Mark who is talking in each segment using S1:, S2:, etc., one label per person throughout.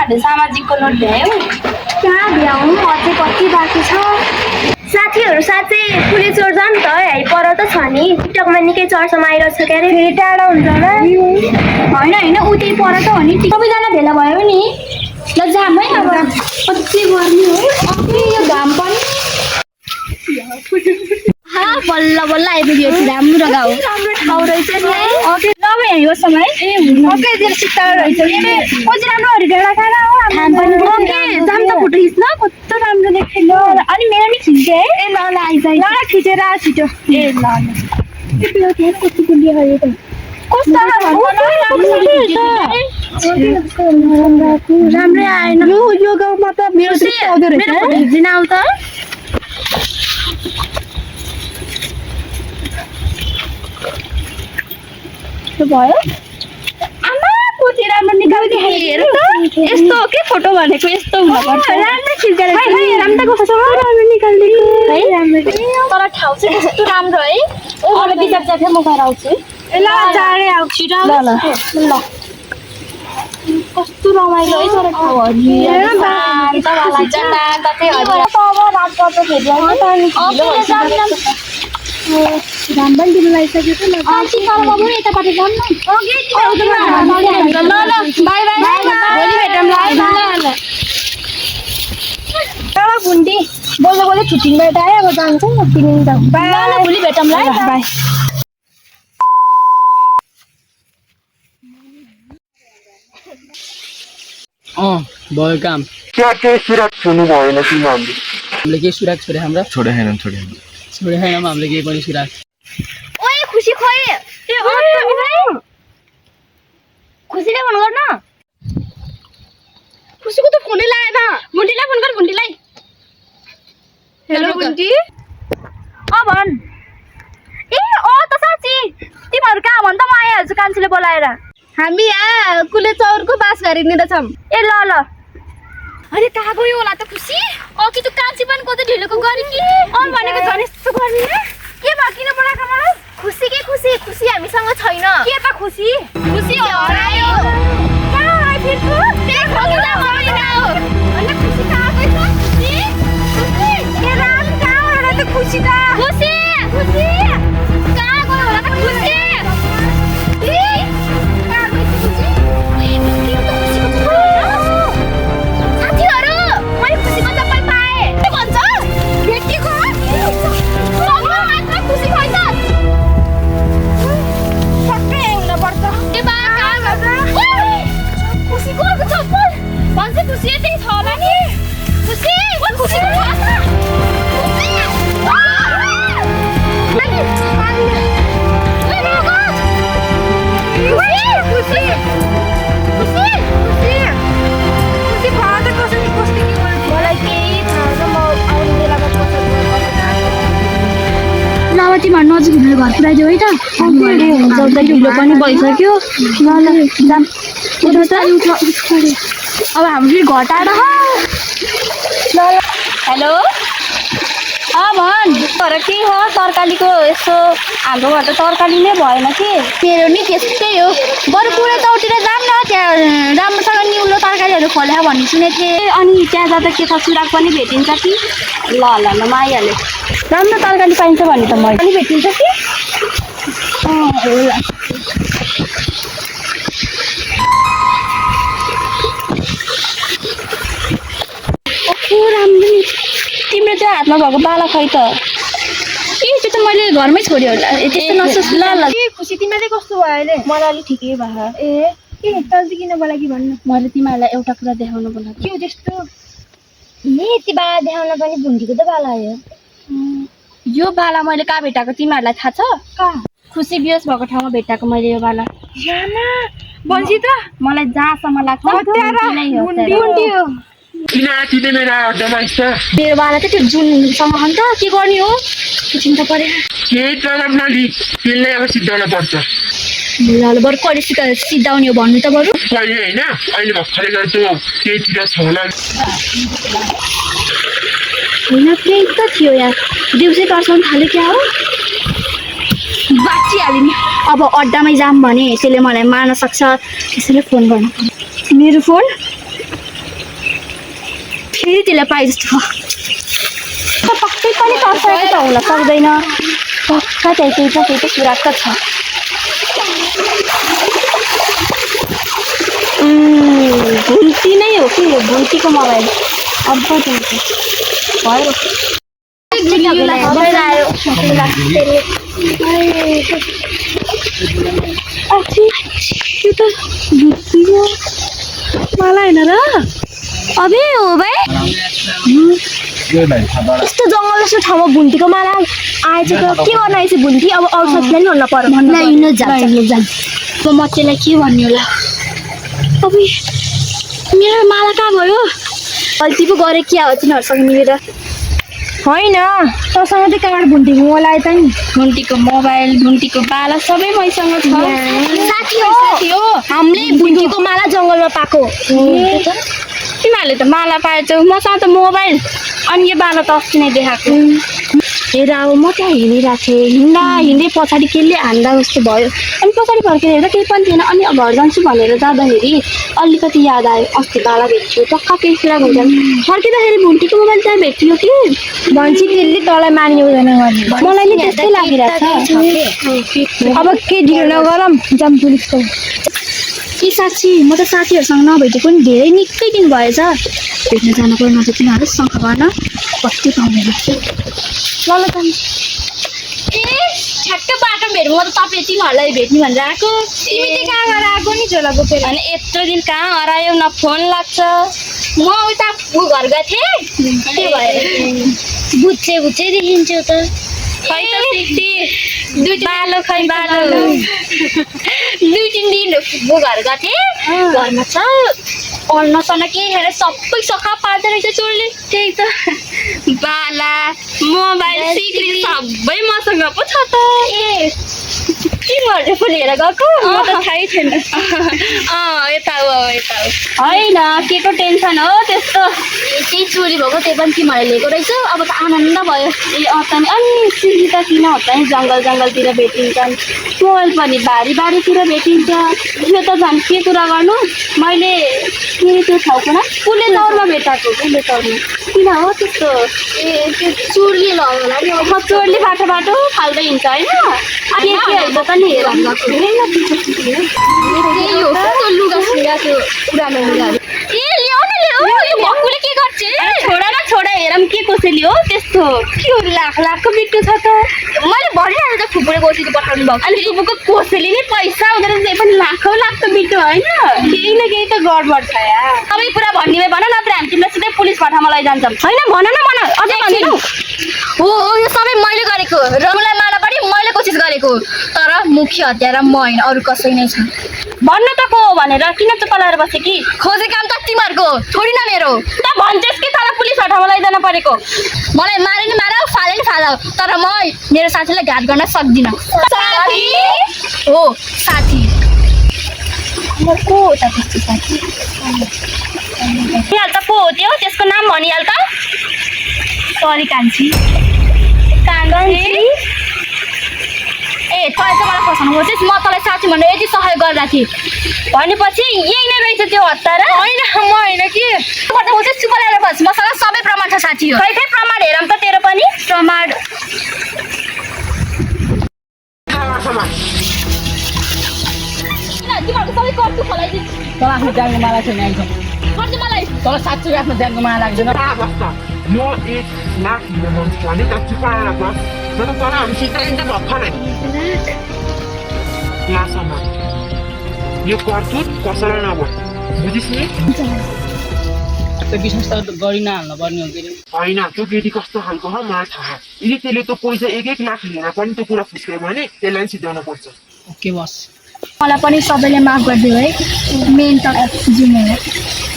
S1: साथीहरूले सामाजिकको नोट भ्यायो
S2: कहाँ भ्याउनु अझै कति बाँकी छ साथीहरू साथै पुलिस चोर जाऊँ त है पर त छ नि टिकटकमा निकै चर्चामा आइरहेको छ के अरे फेरि टाढा हुन्छ होला होइन ऊ त्यही पर त हो नि सबैजना भेला भयो नि ल जाम है अब कति गर्नु है अति यो घाम पनि बल्ल बल्ल आइपुग्यो राम्रो गाउँ राम्रो ठाउँ रहेछ नि है नभए यो समय ओके सिक्का रहेछ कति राम्रो भेडा खाना हो ओके जाम त फोटो खिच्न कस्तो राम्रो देखियो अनि मेरो नि खिच्छ है ए ल ल आइज ल खिचेर छिटो ए ल ल कति गुलियो त कस्तो राम्रै आएन यो गाउँमा त मेरो आउँदो रहेछ खिच्दिन आउ त भयो आमा कति राम्रो निकाल्दै हेर त यस्तो के फोटो भनेको यस्तो हुनुपर्छ राम्रो खिच्दै रहेछ राम्रो कस्तो राम्रो निकाल्दिएको है राम्रो तर ठाउँ चाहिँ कस्तो राम्रो है अरू बिचार चाहिँ म गएर आउँछु ल चाँडै आऊ छिटो ल ल ल कस्तो रमाइलो है तर ठाउँ हरियो शान्त वाला जता ततै हरियो त अब रात पर्छ फेरि घाम पनि दिनु लागिसक्यो त ल बाबु यतापट्टि जाऊँ न ल ल बाई बाई भोलि भेटौँ ल बुन्टी बोल्दा बोल्दै छुट्टिङबाट आयो अब जान्छौँ न तिमी त बाई ल भोलि भेटौँ ल बाई
S3: भयो काम
S4: क्या सुरत छोड्नु भएन तिमीहरूले
S3: हामीले के सुराग छोडे हाम्रो
S4: छोडे छैन
S3: छोडे छैन हामीले केही पनि सुराग
S2: ओए खुसी खोइ ए खुसीले फोन गर्न खुसीको त फोनै लागेन मुन्टीलाई फोन गर मुन्टीलाई हेलो मुन्टी भन ए त साँच्ची तिमीहरू कहाँ भन् त म आइहाल्छु कान्छीले बोलाएर हामी यहाँ कुले चौरको बास गरिने रहेछौँ ए ल ल अरे कहाँ गयो होला त खुसी कि त कान्छी पनि कतै ढिलोको गरे कि भनेको झन् यस्तो गर्ने के भयो किन बोलाएको मलाई खुसी के खुसी खुसी हामीसँग छैन के त खुसी खुसी हरायो कहाँ हरायो फेरि अनि खुसी कहाँ गयो खुसी खुसी के राम कहाँ होला त खुसी त खुसी खुसी कहाँ गयो होला त खुसी तिमीहरू नजिक हुने घर पुऱ्याइदियो है त जल्दै ढिलो पनि भइसक्यो ल ल जाम अब हाम्रो फेरि घर टाढा ल हेलो भन तर के हो तरकारीको यसो हाम्रो घर त तरकारी नै भएन कि तेरो नि त्यस्तै हो बरु पुरै चौतिर जाऊँ न त्यहाँ राम्रोसँग निउलो तरकारीहरू खोल्या भन्ने सुनेको थिएँ अनि त्यहाँ जाँदा के छ सुराग पनि भेटिन्छ कि ल ल ल म आइहालेँ राम्रो तरकारी पाइन्छ भने त मैले पनि भेटिन्छ कि राम्रो तिम्रो त्यो हातमा भएको बाला खै त त्यो त मैले घरमै छोड्यो होला त्यस्तो नसोच ल ल खुसी तिमीले कस्तो भयो अहिले मलाई अलिक ठिकै भयो ए के तल चाहिँ किन बोला कि भन्नु मैले तिमीहरूलाई एउटा कुरा देखाउनु बोलाएको के हो त्यस्तो यति बाला देखाउन पनि भुन्डीको त बाला हो यो बाला मैले कहाँ भेटाएको तिमीहरूलाई थाहा छ खुसी बियोस भएको ठाउँमा भेटाएको मैले यो बाला बल्छी त मलाई जहाँसम्म लाग्छ मेरो बाला चाहिँ त्यो जुनसँग हो नि त के गर्ने हो चिन्ता पऱ्यो ल बरु कहिले सिधाउने हो भन्नु त बरु
S4: होइन अहिले भर्खरै केहीतिर छ होला
S2: होइन केही त थियो यार दिउँसै तर्साउनु थाल्यो क्या हो बाँचिहाल्यो नि अब अड्डामै जाऊँ भने त्यसले मलाई मार्न सक्छ त्यसैले फोन गर्नु मेरो फोन फेरि त्यसलाई पाए जस्तो छ पक्कै पनि तर्साएको त हुन सक्दैन पक्का चाहिँ केही त सुरक्षा छ भुन्टी नै हो कि भुन्टीको मोबाइल अब भयो मलाई होइन र अबे हो भाइ यस्तो जङ्गल जस्तो ठाउँमा भुन्टीको माला आएछ त के गर्न आएछ भुन्टी अब अरू साथीलाई नि भन्न पर्यो म मचेलाई के भन्ने होला अब मेरो माला कहाँ गयो गल्ती पो गरेँ क्या हो तिनीहरूसँग मिलेर होइन तँसँग चाहिँ कहाँबाट भुन्टीको मोबाइल आयो त नि भुन्टीको मोबाइल भुन्टीको बाला सबै मैसँग छ साथी हो हामीले भुन्टीको माला जङ्गलमा पाएको तिमीहरूले त माला पाएछौ मसँग त मोबाइल अनि यो बाला त अस्ति नै देखाएको हेर अब म त्यहाँ हिँडिरहेको थिएँ हिँड्दै पछाडि केले हान्दा जस्तो भयो अनि पछाडि फर्केर हेर्दा केही पनि थिएन अनि घर जान्छु भनेर जाँदाखेरि अलिकति याद आयो अस्ति बाला भेट्यो टक्का केही कुरा हुन्छ फर्किँदाखेरि भुन्टीको मोबाइल त्यहाँ भेटियो कि भन्छ त्यसले तँलाई मान्ने हुँदैन मलाई नि त्यस्तै लागिरहेको छ अब के ढिलो नगरौँ जाम पुलिसको के साँच्ची म त साथीहरूसँग नभेटेको नि धेरै निकै दिन भएछ भेट्न जानु पर्यो त तिनीहरू शङ्का गर्न कति पाउँदैन ल ल जानु ए ठ्याक्कै बाटो भेट म त तपाईँ तिमीहरूलाई भेट्ने भनेर आएको तिमी चाहिँ कहाँ गएर आएको नि झोला बोकेर अनि यत्रो दिन कहाँ हरायो न फोन लाग्छ म उता घर गएको थिएँ त्यो भएर बुझ्छे देखिन्छु त खै त सिक्टी बालो खै बालो 2-3 दिन म घर गएको थिएँ घरमा छ अन्नसँग के हेरेर सबै सखा पार्दो रहेछ चोरले त्यही त बाला मोबाइल सिक्री सबै मसँग पो छ त ए तिमीहरूले पो लिएर गएको म त थाहै थिएन यता हो होइन के को टेन्सन हो त्यस्तो केही चोरी भएको त्यही पनि तिमीहरूले लिएको रहेछ अब त आनन्द भयो ए अनि अनि सिक्री त किन होता नि जङ्गलतिर भेटिन्छन् मोबाइल पनि बारीतिर भेटिन्छ यो त झन् के कुरा गर्नु मैले फेरि त्यो ठाउँको न पुले तौरमा भेटाएको किन हो त्यस्तो ए त्यो चोरले लग्यो होला नि अब चोरले बाटो फाल्दै हिँड्छ होइन अनि के होइन त नि हेर लुगा सिगा त्यो पुरानो लुगाहरू ए ल्याउ न यो भक्कुले के गर्छ छोडा हेरौँ के कसैले हो त्यस्तो के हो लाखको बिट्टो छ त मैले भनिहालेँ त फुपूले कसैले पठाउनु भएको अनि फुपूको कसैले नि पैसा हुँदैन त्यही पनि लाखको बिट्टो होइन केही न केही त गडबड छ यार सबै कुरा भन्ने भन नत्र हामी तिमीलाई सिधै पुलिस पठाउन लैजान्छौँ होइन भन न अझै भन्दिनौ हो यो सबै मैले गरेको र मलाई माला पनि मैले कोसिस गरेको तर मुख्य हत्यारा म होइन अरू कसै नै छ भन्न त को भनेर किन चुप लाएर बसे कि खोजे काम त तिमीहरूको थोडी न मेरो त भन्छस् कि तँलाई पुलिस हटाउन लैजान परेको मलाई मारे नि मार फाले नि फाल तर म मेरो साथीलाई घात गर्न सक्दिनँ साथी हो साथी म को हो त त्यस्तो साथी हाल त को हो त्यो त्यसको नाम भनिहाल त सरी कान्छी ए तँलाई चाहिँ मलाई फसाउनु खोज्छस् म तँलाई साथी भनेर यति सहयोग गर्दा थिएँ भनेपछि यही नै रहेछ त्यो हतारा होइन म होइन कि गर्दा खोज्छस् चुप ल्याएर बस मसँग सबै प्रमाण छ साथी हो खै प्रमाण हेरौँ त तेरो पनि प्रमाण तिमीहरूको सबै कर्तु फलाइदिन्छ
S3: तँलाई आफ्नो जानको माला छैन आइन्छ
S2: गर्छु मलाई
S3: तँलाई साँच्चै आफ्नो जानको माला लाग्दैन
S4: म 1 लाख दिनु भने त चुपाएर बस तर तर हामी सिद्धान्त भर्खरै लासम्म यो कर्तुत कसैलाई नभन् बुझिस् नि
S3: त्यो विश्वास त गरि नहाल्नु पर्ने हो फेरि
S4: होइन त्यो केटी कस्तो खालको हो मलाई थाहा यदि त्यसले त पैसा 1 लाख लिएर पनि त्यो कुरा फुस्क्यो भने त्यसलाई सिध्याउनु पर्छ
S3: ओके बस
S2: मलाई पनि सबैले माफ गरिदियो है मेन त जुने हो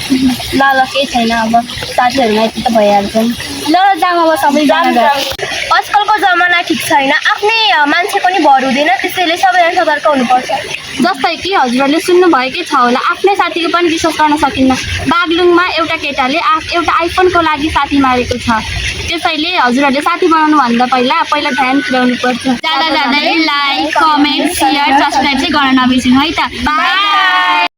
S2: ल केही छैन अब साथीहरूमा यति त भइहाल्छ नि ल जाउँ अब सबैजना आजकलको जमाना ठिक छैन आफ्नै मान्छेको नि भर हुँदैन त्यसैले सबैजना सतर्क हुनुपर्छ जस्तै कि हजुरहरूले सुन्नुभएकै छ होला आफ्नै साथीको पनि विश्वास गर्न सकिन्न बागलुङमा एउटा केटाले एउटा आइफोनको लागि साथी मारेको छ त्यसैले हजुरहरूले साथी बनाउनुभन्दा पहिला ध्यान पुर्याउनु पर्छ जाँदै लाइक कमेन्ट सेयर सब्सक्राइब चाहिँ गर्न नबिर्सिनु है त बाई।